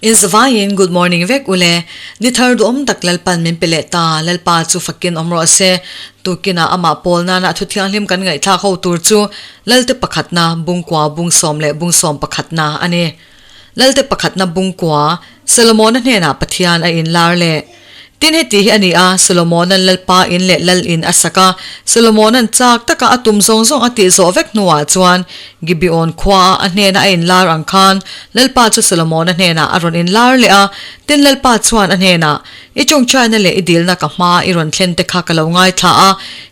In zavaiin good morning vek ule. Ni thar duhawm tak Lalpan min pe leh ta, Lalpa chu fakin awm rawh se. Tukinah amah pawl nana thu thianghlim kan ngaihthlak ho tur chu Lalte pakhatna bungkua bungsawm leh bungsawm pakhatna a ni. Lalte pakhatna bungkua, Solomona hnenah Pathian a inlar leh. Tin heti hi a ni a, Solomona'n Lalpa in leh Lal in a sak a, Solomona'n chak taka a tum zawng zawng a tih zawh vek hnuah chuan Gibeon khuaa a hnena a inlar ang khan Lalpa chu Solomona hnenah a rawn inlar leh a. Tin Lalpa chuan a hnenah, I tawngtaina leh i dilna ka hmaa i rawn thlen te kha ka lo ngaithla a,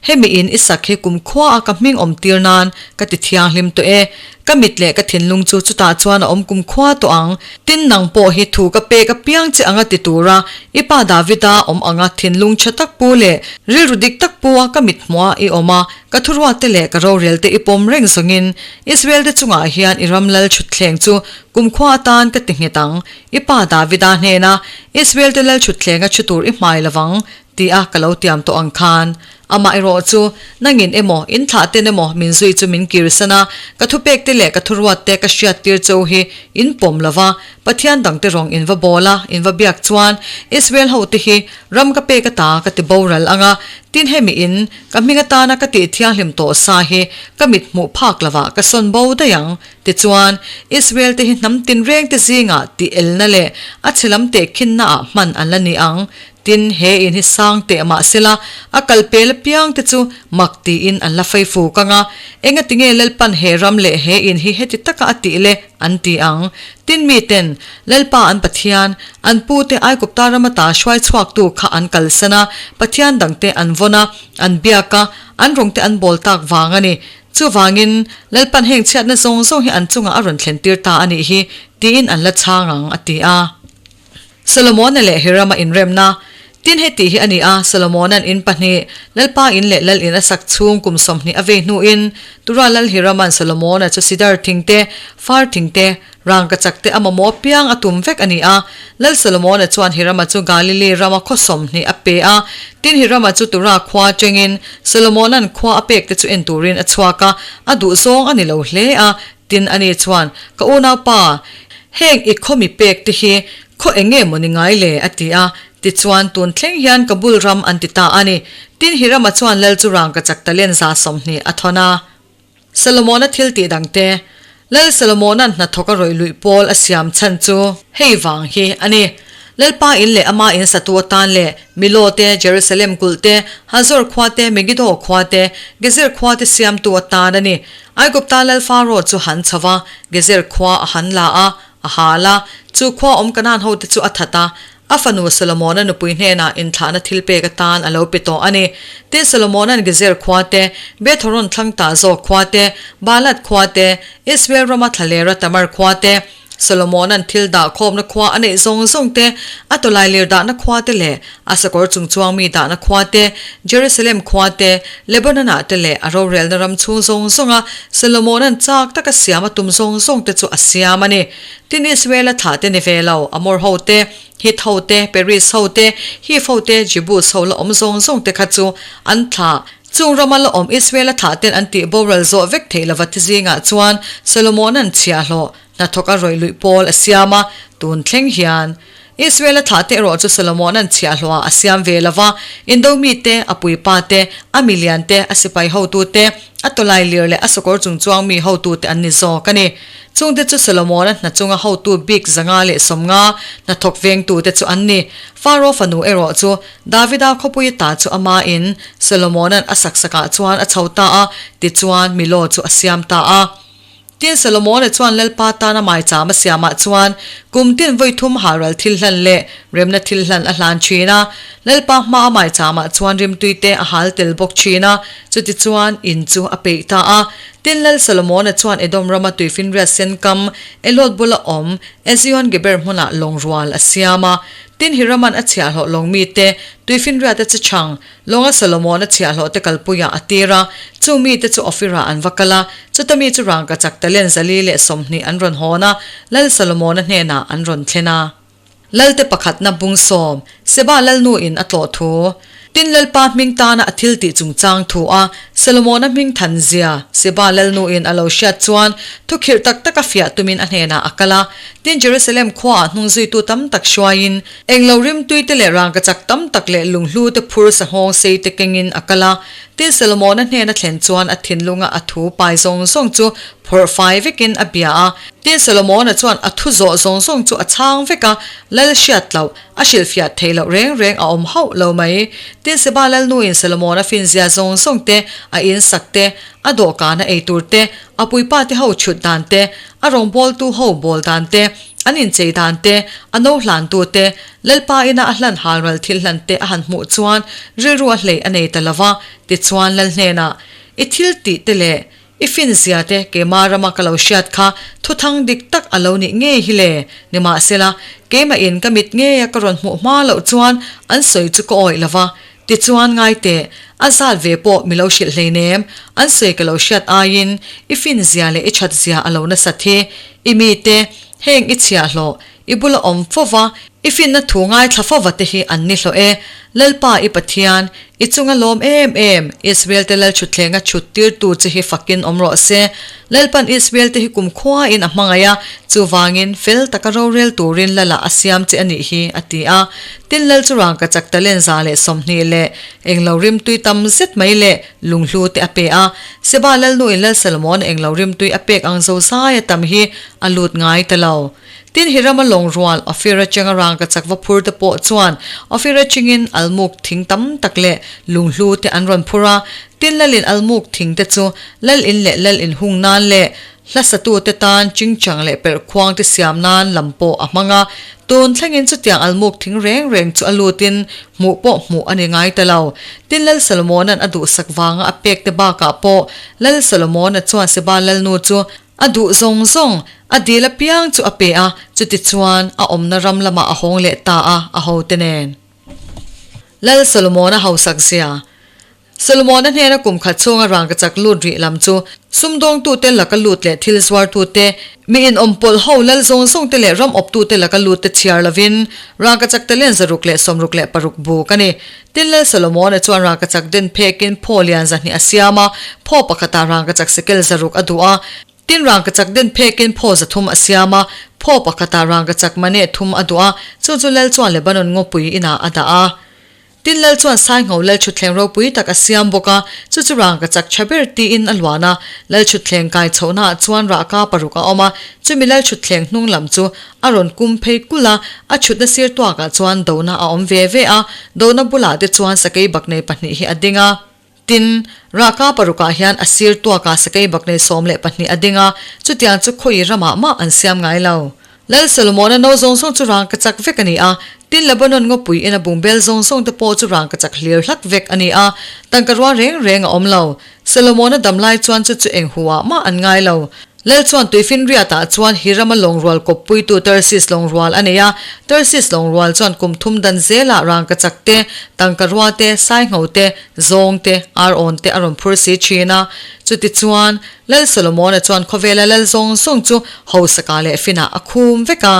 hemi in i sak hi kumkhuaa ka hming awm tir nan ka ti thianghlim tawh e. Ka mit leh ka thinlung chu chutah chuan a awm kumkhua tawh ang. Tin, nang pawh hi thu ka pek apiang che anga ti tura i pa Davida awm anga thinlung tha tak pu leh rilru dik tak pu a ka mit hmuh a i awm a, ka thuruatte leh ka rorel te i pawm reng zawngin Israel te chungah hian i ram lal thutthleng chu kumkhua atan ka ti nghet ang. I pa Davida hnena Israel te lal thutthleng a thu tur i hmai lovang ti a ka lo tiam tawh ang khan. Amaherawh chu, nangin emaw, in thlah ten emaw min zui chu min kirsan a, ka thupek te leh ka thuruat te ka hriat tir cho hi in pawm lo va, Pathian dang te rawng in va bawl a, in va biak chuan Israel ho te hi ram ka pek ata ka ti boral ang a, tin hemi in ka hming atana ka tih thianghlim tawh sa hi ka mit hmuh phak lovah ka sawn bo daih ang. Tichuan, Israel te hi hnam tinreng te zingah tih elna leh a chhe lam tehkhinna ah hman an la ni ang. Tin, he in hi sang teh mah sela, a kal pel apiang te chu mak tiin an la fei fuk ang a, enga tinge Lalpan he ram leh he in hi heti taka a tih le an ti ang. Tin, miten Lalpa an Pathian, an pute Aigupta rama ta hruai chhuaktu kha an kalsan a, Pathian dangte an vawn a, an biak a, an rawngte an bawl tak vang a ni. Chuvangin, Lalpan heng chhiatna zawng zawng hi an chungah a rawn thlen tir ta a nih hi, tiin an la chhang ang, a ti a. Solomona leh Hirama inremna. Tin heti hi a ni a, Solomona'n in pahnih, Lalpa in leh Lal in a sak chhung kum 20 a vei hnuin, Tura Lal Hirama'n Solomona chu sidar thing te, far thing te, rangkachak te a mamawh apiang a tum vek a ni a. Lal Solomona chuan Hirama chu Galili rama khaw 20 a pe a. Tin Hirama chu Tura khua chengin Solomona'n khua a pek te chu en turin a chhuak a, a duhzawng a ni lo hle a. Tin ani chuan, Ka unaupa, heng i khaw mi pek te hi khaw eng nge maw ni ngai le? a ti a. Tichuan, tun thleng hian ka bul ram an ti ta a ni. Tin Hirama chuan lal chu rangkachak talen 20 a thawn a. Solomona thil tih dang te, Lal Solomona'n hnathawk a rawih luih pawl a siam chhan chu hei vang hi a ni. Lalpa in leh ama in satu atan leh Milo te, Jerusalem kulh te, Hazor khua te, Megiddo khua te, Gezer khua te siamtu atan a ni. Aigupta lal Faro chu han chho va, Gezer khua a han la a, a hal a. Chu khua awm Kanaan hote chu a that a, a fanu Solomona nupui hnenah inthlahna thil pek atan a lo pe tawh a ni. Tin, Solomona'n Gezer khua te, Beth-horon thlang tah zawk khua te, Baalat khua te, Israel rama thlalera Tamar khua te, Solomona'n thil dah khawmna khua a neih zawng zawng te, a tawlailir dahna khua te leh a sakawr chungchuang mi dahna khua te, Jerusalem khua te, Lebanon-ah te leh a rorelna ram chhung zawng zawnga Solomona'n chak taka siam a tum zawng zawng te chu a siam a ni. Tin, Israel-a thlah te ni ve lo, Amor ho te, Hit ho te, Peris ho te, Hiv ho te, Jebus ho la awm zawng zawng te kha chu an thlah. Chung rama la awm Israel-a thlah ten an tih boral zawh vek theih lova thi zingah chuan Solomona'n chhiahhlawh Hnathawk a rawih luih pawl a siam a, tun thleng hian Israel-a thlahte erawh chu Solomona'n chhiahhlawhah a siam ve lo va, Indo mite, a puipa te, a milian te, a sipai hotute, a tawlai lir leh a sakawr chungchuang mi hotute an ni zawk a ni. Chungte chu Solomona hna chunga hotu bik 150 hnathawk vengtute chu an ni. Faro fanu erawh chu Davida khawpui ta chu amahin Solomona'n a saksakah chuan a chho ta a, tichuan Milo chu a siam ta a. Tin, Solomona chuan Lalpa tana maicham a siamah chuan kum tin vawi thum haral thil hlan leh remna thil hlan a hlan thin a. Lalpa hmaa maichamah chuan rimtui te a hal tel bawk thin a, chutichuan in chu a peih ta a. Tin, Lal Solomona chuan Edom rama tuifinriat sen kam Elot bula awm Ezion-Geber hmunah lawng rual a siam a. Tin, Hiraman a chhiahhlawh lawng mite tuifinriata chi chhang Lawnga Solomona chhiahhlawhte kalpuiah a tir a, chu mite chu Ofirah an va kal a, chuta mi chu rangkachak talen 120 an rawn hawn a, Lal Solomona hnenah an rawn thlen a. Lalte pakhatna bung sawm, Seba lalnuin a tlawh thu. Tin Lalpa hming tana a thil tih chungchang thu a, Solomona hming than zia Seba lalnuin a lo hriat chuan thukhirh tak taka fiah tumin a hnenah a kal a. Tin, Jerusalem khuaah hnungzuitu tam tak hruaiin englo rimtui te leh rangkachak tam tak leh lunghlu te phur sanghawng sei te kengin a kal a. Tin, Solomona hnena thlen chuan a thinlunga a thu pai zawng zawng chu phawrh fai vekin a bia a. Tin, Solomona chuan a thu zawh zawng zawng chu a chhang vek a, lal hriat loh, a hrilhfiah theih loh reng reng a awm hauh lo mai. Tin, Seba lalnuin Solomona finzia zawng zawng te, a insak te, a dawhkana ei tur te, a puipa te ho chhut dan te, a rawngbawltu ho bawl dan te, an inchei dan te, a no hlantu te, Lalpa ina a hlan halral thil hlan te a han hmuh chuan rilru a hleih a nei ta lo va. Tichuan Lal hnenah, I thil tih te leh i finzia te keimah rama ka lo hriat kha thuthang dik tak a lo nih ngei hi le? Nimahsela, keimah in ka mit ngeia ka rawn hmuh hma loh chuan an sawi chu ka awih lo va. Tichuan ngai teh, a zat ve pawh mi lo hrilh hleinem, an sawi ka lo hriat aiin i finzia leh i thatzia a lo nasat hi. I mite, heng i chhiahhlawh, I bula awm fo va, i finna thu ngaithla fo va te hi an ni hlawh e. Lalpa i Pathian, i chunga lawm em em, Israel-te lalthuthlenga chhut tirtu che hi fakin awm rawh se. Lalpan Israel-te hi kumkhuain a hmangaih a, chuvangin fel taka rorel turin Lala a siam che a nih hi, a ti a. Tin, Lal chu rangkachak talent 120 leh englo rimtui tam zet mai leh lunghlu te a pe a. Seba Lalnuin Lal Salomon-a englo rimtui a pek ang zozaia tam hi a lut ngai ta lo. Tin, Hirama lawng rual Ophir atanga rangkachak va phur te pawh chuan Ophir atangin almuk thing tam tak leh lunghlu te an rawn phur a. Tin, lalin almuk thing te chu lal in leh lal in hung nan leh hlasatu te tan chingchang leh perhkhuang te siam nan lam pawh a hmang a. Tun thlengin chutiang almuk thing reng reng chu a lutin hmuh pawh hmuh a ni ngai ta lo. Tin, Lal Salomona'n a duhsak vanga a pek te bakah pawh Lal Solomona chuan Seba lalnu chu A duh zawng zawng, a dil apiang chu a pe a, chutichuan a awmna ram lamah a hawng leh ta a, a hote nen. Lal Solomona hausak zia. Solomona hnena kum khat chhunga rangkachak lut rih lam chu sumdawngtute laka lut leh thil zuartute, mi inawmpawlh ho lal zawng zawngte leh ram awptute laka lutte chhiar lovin rangkachak talent 666 buk a ni. Tin, Lal Solomona chuan rangkachak den phekin phaw lian 200 a siam a, phaw pakhatah rangkachak sekel 600 a duh a. Tin, rangkachak den phekin phaw 300 a siam a, phaw pakhatah rangkachak mane thum a duh a, chu chu Lal chuan Lebanon ngawpui inah a dah a. Tin, Lal chuan Saingho Lal thutthleng ropui tak a siam bawk a, chu chu rangkachak tha ber tiin a luan a. Lal thutthleng kai chhohnaah chuan rahka paruk a awm a, chumi Lal thutthleng hnung lam chu A rawn kum phei kulh a, a chhutna sir tuakah chuan dona a awm ve ve a, dona bulah te chuan sakei baknei pahnih hi a ding a. Tin, rahka parukah hian a sir tuakah sakei baknei 12 a ding a, chutiang chu khawi ramah mah an siam ngai lo. Lal Solomona no zawng zawng chu rangka chak vek a ni a, tin Lebanon ngawpui ina bungbel zawng zawng te pawh chu rangka chak hlir hlak vek a ni a, tangka rua reng reng a awm lo. Solomona dam lai chuan chu chu eng huah mah an ngai lo. Lal chuan Tuifinriatah chuan Hirama lawngrual kawppuitu Tarsis lawngrual a nei a. Tarsis lawngrual chuan kum thum dan zelah rangkachak te, tangka rua te, saingho te, zawng te, ar-awn te a rawn phur si thin a. Chutichuan, Lal Solomona chuan khawvela lal zawng zawng chu hausakah leh finah a khum vek a.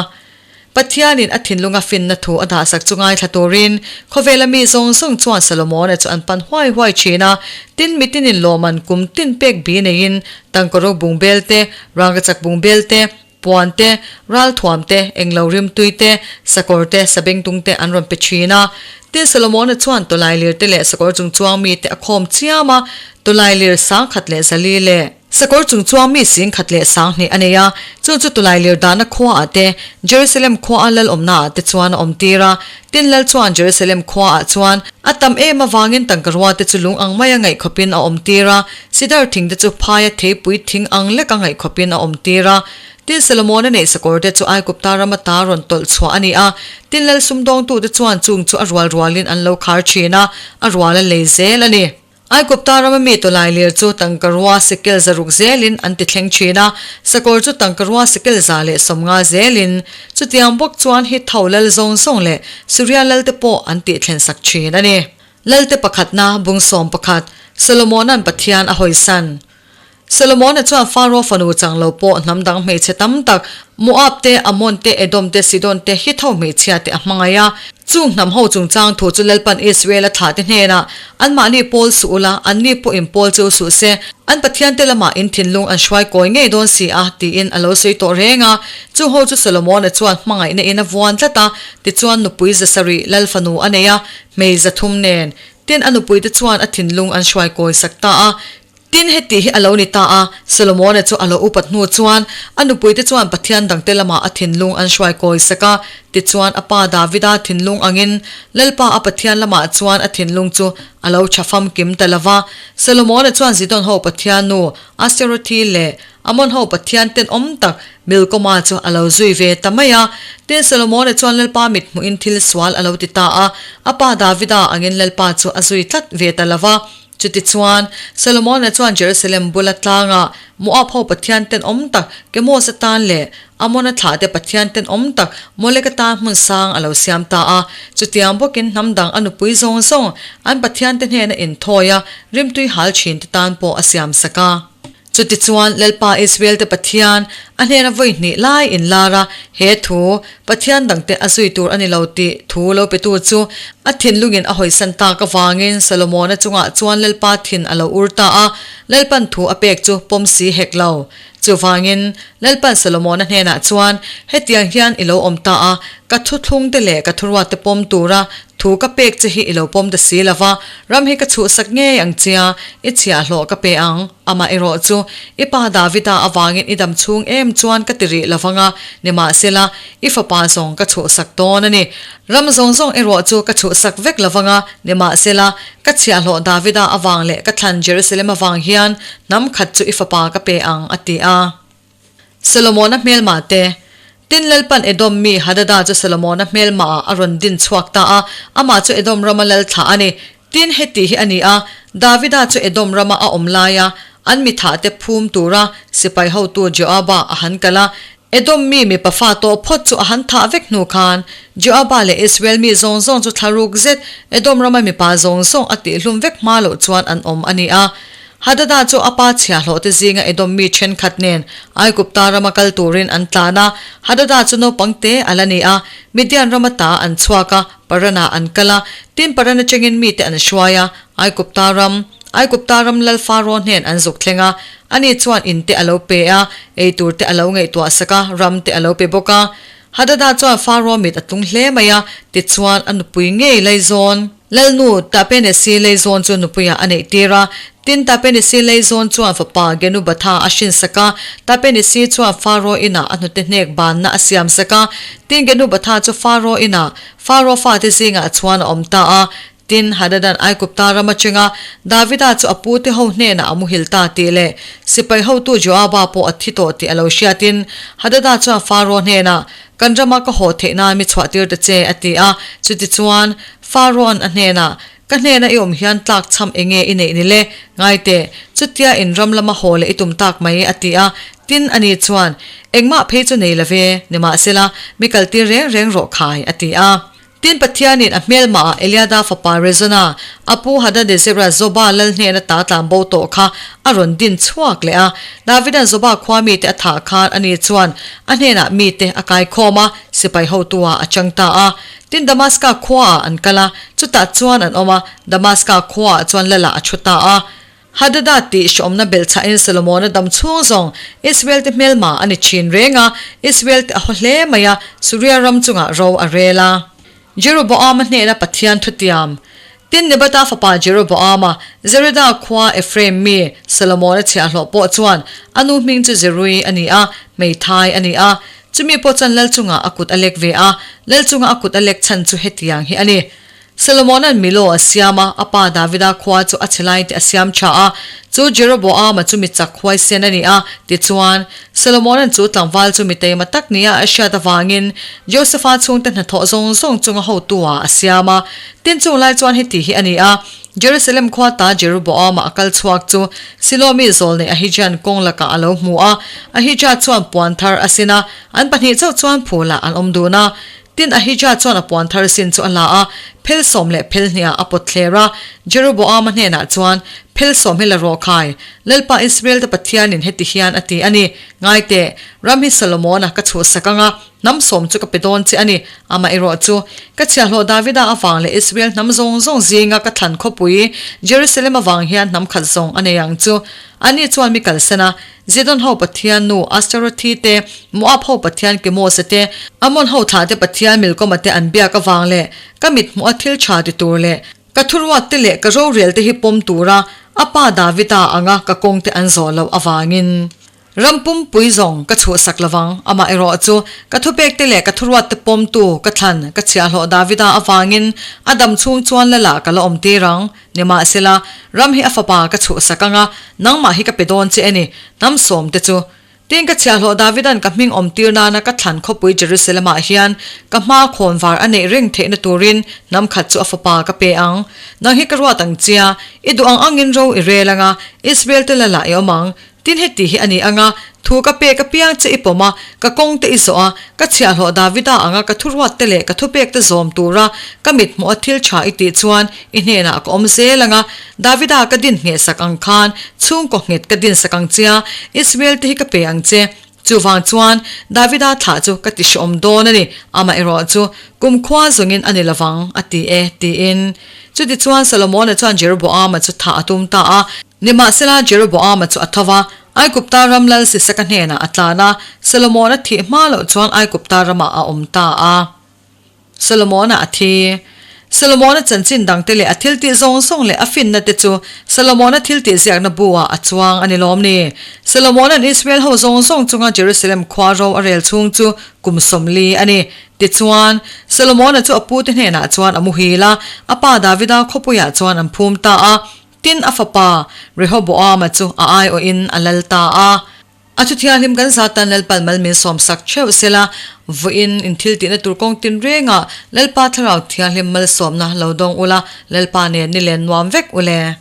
Pathianin a thinlunga finna thu a dahsak chu ngaithla turin khawvela mi zawng zawng chuan Solomona chu an pan huai huai thin a. Tin, mitinin lawman kum tin pek bi neiin tangkawro bungbel te, rangkachak bungbel te, puan te, ralthuam te, englo rimtui te, sakawr te, sabengtung te an rawn pe thin a. Tin, Solomona chuan tawlailir te leh sakawr chungchuang mite a khawm chiam a, tawlailir 1400 leh. Sakawr chung chuang mi 1120 a nei a, chu chu tulai lir dahna khuaah te, Jerusalem khuaa lal awmnaah te chuan a awmtir a. Tin, lal chuan Jerusalem khuaah chuan a tam em avangin tangka ruate chu lung ang maia ngaihkhawpin a awmtir a, sidar thing te chu phaia theipui thing ang leka ngaihkhawpin a awmtir a. Tin, Solomona neih sakawr te chu Aigupta rama ta rawn tawlh chhuah a ni a, tin lal sumdawngtute chuan chung chu a rual rualin an lo khar thin a, a rual a lei zel a ni. Aigupta rama mi tawlai lir chu tangka rua sekel 600 zelin an ti thleng thin a, sakawr chu tangka rua sekel 150 zelin. Chutiang bawk chuan Hitho lal zawng zawng leh Suria lalte pawh an tih thlen sak thin a ni. Lalte pakhatna bung 11, Solomona'n Pathian a hawisan. Solomona chuan Faro fanu chang lo pawh hnam dang hmeichhe tam tak, Moab te, Ammon te, Edom te, Sidon te, Hit ho hmeichhia te a hmangaih a. Chung hnam ho chungchang thu chu Lalpan Israel a thlah te hnenah, Anmahni pawl suh ula, anni pawh in pawl chu suh se, an Pathian te lamah in thinlung an hruai kawi ngei dawn si a, tiin a lo sawi tawh reng a. Chung ho chu Solomona chuan hmangaihna in a vuan tlat a, tichuan nupui zasarih Lal fanu a nei a, hmei zathum nen. Tin, a nupuite chuan a thinlung an hruai kawi sak ta a. Tin, heti hi a lo ni ta a, Solomona chu a lo upat hnu chuan a nupuite chuan Pathian dangte lamah a thinlung an hruai kawi sak a. Tichuan, a pa Davida thinlung angin Lalpa a Pathian lamah chuan a thinlung chu a lo tha famkim ta lo va. Solomona chuan Zidon ho Pathian nu Asterothi leh Ammon ho Pathian tenawm tak Milkoma chu a lo zui ve ta mai a. Tin, Solomona chuan Lalpa mit hmuhin thil sual a lo ti ta a, a pa Davida angin Lalpa chu a zui tlat ve ta lo va. Chutichuan, Solomona chuan Jerusalem bula tlangah Moab ho pathian tenawm tak Kemos atan leh Amona thlahte pathian tenawm tak Molek atan hmun sang a lo siam ta a. Chutiang bawkin hnam dang a nupui zawng zawng an pathiante hnena inthawi a, rimtui hal thinte tan pawh a siam sak a. Chutichuan, Lalpa Israel-te Pathian, a hnena vawi hnih lai inlar a, he thu, Pathian dangte a zui tur a ni lo tih thu lo petu chu a thinlungin a hawisan tak avangin Solomona chungah chuan Lalpa thin a lo ur ta a, Lalpan thu a pek chu pawm si hek lo. Chuvangin, Lalpan Solomona hnenah chuan, Hetiang hian i lo awm ta a, ka thuthlungte leh ka thuruatte pawm tura Thu ka pek che hi i lo pawm ta si lo va, ram hi ka chhuhsak ngei ang chia, i chhiahhlawh ka pe ang. Amah erawh chu, i pa Davida avangin i dam chhung em chuan ka ti rih lo vang a, nimahsela, i fapa zawng ka chhuhsak dawn a ni. Ram zawng zawng erawh chu ka chhuhsak vek lo vang a, nimahsela, ka chhiahhlawh Davida avang leh ka thlan Jerusalem avang hian hnam khat chu i fapa ka pe ang, a ti a. Solomona hmelma te. Tin, Lalpan Edom mi Hadada chu Solomona hmelmaah a rawn din chhuak ta a, amah chu Edom rama lal thlah a ni. Tin, heti hi a ni a, Davida chu Edom rama a awm laia an mi thahte phum tura sipai hotu Joaba a han kal a, Edom mi mipa fa tawh phawt chu a han thah vek hnu khan, Joaba leh Israel mi zawng zawng chu thla ruk zet Edom rama mipa zawng zawng a tihhlum vek hma loh chuan an awm a ni a. Hadada chu a pa chhiahhlawhte zinga Edom mi thenkhat nen Aigupta rama kal turin an tlan a. Hadada chu naupang te a la ni a, Midian rama ta an chhuak a, Paranah an kal a, tin Paran atangin mite an hruai a, Aigupta ram, Aigupta ram lal Faro hnen an zuk thleng a. Ani chuan in te a lo pe a, ei tur te a lo ngaihtuah sak a, ram te a lo pe bawk a. Hadada chuan Faro mit a tlung hle mai a, tichuan a nupui ngei laizawn. Lalnu, Tapenesi Leizawn chu nupuiah a neih tir a. Tin, Tapenesi Leizawn chuan fapa Genubatha a hrinsak a. Tapenesi chuan Faro inah a hnute hnek banna a siamsak a. Tin, Genubatha chu Faro inah, Faro fate zingah chuan a awm ta a. Tin, Hadadan Aigupta ram atanga Davida chu a pute ho hnenah a muhil ta tih leh sipai hotu Joaba pawh a thi tawh tih a lo hriatin Hadada chuan Faro hnenah, Kan rama ka haw theih nan mi chhuahtir ta che, a ti a. Chutichuan, Pharaoh-a'n a hnenah, Ka hnena i awm hian tlak chham enge i neih ni le? Ngai teh, chutia in ram lama haw leh i tum tak mai, a ti a. Tin, ani chuan, Engmah phei chu nei lo ve, nimahsela, mi kaltir reng reng rawh khai, a ti a. Tin, Pathianin a hmelmahah Eliada fapa Rezona, a pu Hadadezera Zoba lal hnena ta tlan bo tawh kha a rawn din chhuak leh a. Davida'n Zoba khua mite a thah khan ani chuan a hnenah mite a kaikhawm a, sipai hotu-ah a chang ta a. Tin, Damaska khuaah an kal a, chutah chuan an awm a, Damaska khuaah chuan Lalah a thu ta a. Hadada tih hreawmna belhchhahin Solomona dam chhung zawng Israel-te hmelma a ni thin reng a, Israel-te a haw hle mai a, Suria ram chungah ro a rel a. Jeroboama hnena Pathian thutiam. Tin, Nebata fapa Jeroboama, Zereda khua Ephraim mi Solomona chhiahhlawh pawh chuan a nu hming chu Zerui a ni a, hmeithai a ni a. Chumi pawh chuan lal chungah a kut a lek ve a, lal chunga a kut a lek chhan chu hetiang hi a ni. Solomona'n Milo a siam a, a pa Davida khua chu a chhe lai te a siam tha a. Chu Jeroboama chu mi chak huaisen a ni a, tichuan, Solomona'n chu tlangval chu mi teima tak nia a hriat avangin Josefa chhungte hnathawh zawng zawng chunga hotu-ah a siam a. Tin chung lai chuan heti hi a ni a, Jerusalem khua ta Jeroboama a kal chhuak chu Silomi zawlnei Ahija'n kawng lakah a lo hmu a. Ahija chuan puan thar a sin a, an pahnih chauh chuan phulah an awm dun a. Tin, Ahija chuan a puan thar sin chu a la a, phel 15 a pawt thler a. Jeroboama hnenah chuan, Phel sawm hi la rawh khai. Lalpa Israel-te Pathianin heti hian a ti a ni, Ngai teh, ram hi Solomona ka chhuhsak ang a, hnam sawm chu ka pe dawn che a ni. Amaherawh chu, ka chhiahhlawh Davida avang leh Israel hnam zawng zawng zinga ka thlan khawpui Jerusalem avang hian hnam khat zawng a nei ang chu. Ani chuan mi kalsan a, Zidon ho pathian nu Astarothi te, Moab ho pathian Kemos-a te, Ammon ho thlah te pathian Milkoma te an biak avang leh ka mithmuh a thil tha ti tur leh ka thuruat te leh ka rorel te hi pawm tura a pa Davida anga ka kawng te an zawh loh avangin. Ram pumpui zawng ka chhuhsak lovang, amah erawh chu ka thupek te leh ka thuruat te pawmtu ka thlan ka chhiahhlawh Davida avangin a dam chhung chuan lala ka la awm tir ang. Nimahsela, ram hi a fapa ka chhuhsak ang a, nangmah hi ka pe dawn che a ni, hnam sawm te chu. Tin, ka chhiahhlawh Davida'n ka hming awm tir nana ka thlan khawpui Jerusalem-ah hian ka hma khawn var a neih reng theihna turin hnam khat chu a fapa ka pe ang. Nang hi ka ruat ang chia, i duh ang angin ro i rel ang a, Israel te lala i awm ang. Tin heti hi a ni ang a, thu ka pek apiang che i pawm a, ka kawng te i zawh a, ka chhiahhlawh Davida anga ka thuruat te leh ka thupek te zawm tura ka mithmuh a thil tha i tih chuan i hnenah ka awm zel ang a, Davida ka din nghehsak ang khan chhungkaw nghet ka dinsak ang che a, Israel te hi ka pe ang che. Chuvang chuan Davida thlah chu ka ti hreawm dawn a ni, amaherawh chu kumkhua zawngin a ni lovang, a ti e, tiin. Chutichuan Solomona chuan Jeroboama chu thah a tum ta a. Nimahsela Jeroboama chu a tho va, Aigupta ram lal Sisaka hnenah a tlan a, Solomona thih hma loh chuan Aigupta ramah a awm ta a. Solomona a thi. Solomona chanchin dangte leh a thiltih zawng zawng leh a finna te chu Solomona thiltih ziakna bu-ah a chuang a ni lawm ni? Solomona'n Israel ho zawng zawng chunga Jerusalem khua ro a rel chhung chu kum 40 a ni. Tichuan, Solomona chu a pute hnenah chuan a muhil a, a pa Davida khawpuiah chuan an phum ta a. Tin, a fapa Rehoboama chu a aiawhin a lal ta a. A thu thianghlim kan zatan Lalpan mal min sawmsak theuh sela, vawiin in thil tihna tur kawng tin rengah Lalpa Thlarau Thianghlim malsawmna lo dawng ula, Lalpa nen ni len nuam vek ule.